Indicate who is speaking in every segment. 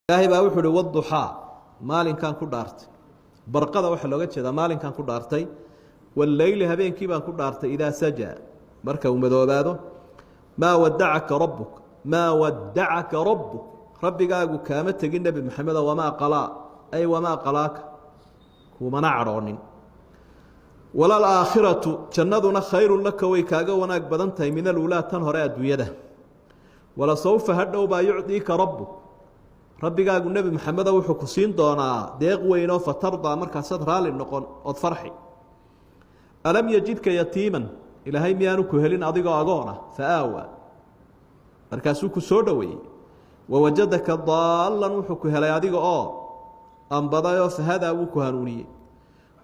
Speaker 1: Ilaahay baa wuxuu uhi waduxaa, maalinkan ku dhaartay. Barqada waxaa looga jeedaa maalinkan ku dhaartay. Walleyli, habeenkii baan ku dhaartay, idaa sajaa, marka uu madoobaado. Maa wadacaka rabbuk, maa wadacaka rabbuk, rabbigaagu kaama tegin, Nebi Maxamedo. Wamaa qalaa, ay wamaa qalaaka, kumana cadhoonin. Walalaakhiratu, jannaduna, khayrun laka, way kaaga wanaag badan tahay, min aluulaa, tan hore adduunyada. Walasawfa, hadhow baa, yucdiika rabbuk, rabbigaagu, Nebi Maxamedo, wuxuu ku siin doonaa deeq weynoo, fatardaa, markaasaad raalli noqon ood farxi. Alam yajidka yatiiman, ilaahay miyaanu ku helin adigoo agoon ah? Fa aawaa, markaasuu ku soo dhoweeyey. Wawajadaka daallan, wuxuu ku helay adiga oo ambadayoo, fahadaa, wuu ku hanuuniyey.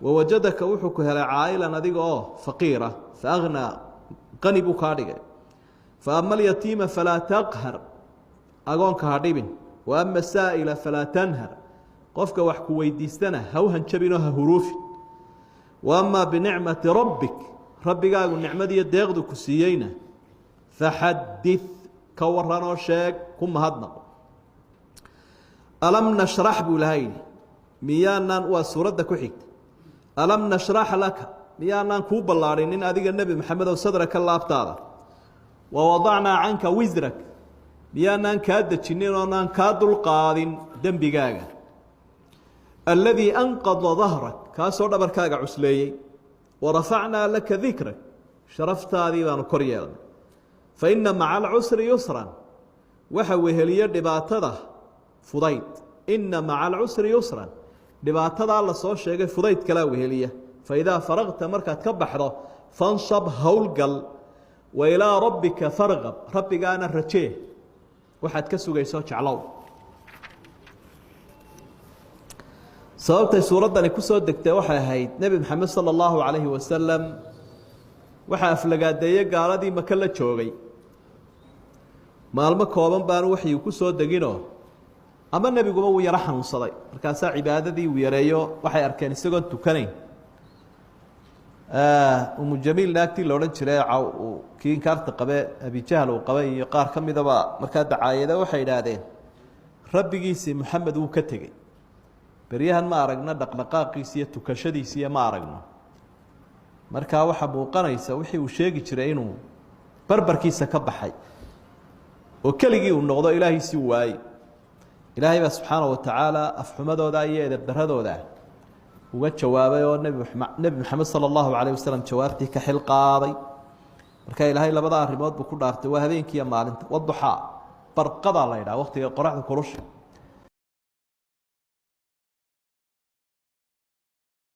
Speaker 1: Wawajadaka, wuxuu ku helay, caa'ilan, adiga oo faqiira, fa aghnaa, qani buu kaa dhigay. Fa ama alyatiima falaa taqhar, agoonka ha dhibin. Wa ama asaa'ila falaa tanhar, qofka wax ku weydiistana ha u hanjabinoo ha huruufin. Wa amaa binicmati rabbik, rabbigaagu nicmadiiyo deeqdu ku siiyeyna, faxadith, ka waranoo sheeg, ku mahadnaqo. Alam nashrax buu ilahay yidhi, miyaanaan, waa suuradda ku xigta, alam nashrax laka, miyaanaan kuu ballaadhinin adiga, Nebi Maxamedow, sadraka, laabtaada? Wa wadacnaa canka wisrak, miyaanaan kaa dejinin oonaan kaa dulqaadin dembigaaga? Aladii anqada dahrak, kaasoo dhabarkaaga cusleeyey. Wa rafacnaa laka dikrak, sharaftaadii baanu kor yeelnay. Fa inna maca alcusri yusran, waxa weheliye dhibaatada fudayd. Inna maca alcusri yusran, dhibaatadaa la soo sheegay fudayd kalaa weheliya. Fa idaa faraqta, markaad ka baxdo, fansab, howlgal. Wa ilaa rabbika farqab, rabbigaana rajee, waxaad ka sugayso jeclow. Sababtay suuraddani ku soo degtay waxay ahayd Nebi Maxamed sala allahu calayhi wasalam waxaa aflagaadeeye gaaladii Maka la joogay. Maalmo kooban baanu waxyu ku soo deginoo, ama nebiguba wuu yaro xanuunsaday, markaasaa cibaadadii uu yareeyo. Waxay arkeen isagoon tukanayn. Umu Jamiil naagtii la odhan jiray, kii inkaarta qabe Abijahl uu qabay, iyo qaar ka midaba markaa dacaayada waxay idhaahdeen rabbigiisii Moxamed wuu ka tegey, beryahan ma aragno dhaqdhaqaaqiisi iyo tukashadiisiiyo ma aragno. Markaa waxaa muuqanaysa wixii uu sheegi jiray inuu barbarkiisa ka baxay oo keligii uu noqdo, ilaahiisii waayey. Ilaahay baa subxaana wa tacaala afxumadooda iyo edebdaradooda uga jawaabay oo Nebi Maxamed sala allahu calayh wasalam jawaabtii ka xil qaaday. Marka ilaahay labada arrimood buu ku dhaartay, waa habeenkiiyo maalinta. Waduxaa, barqadaa la yidhaha waqtiga qoraxda kulusha.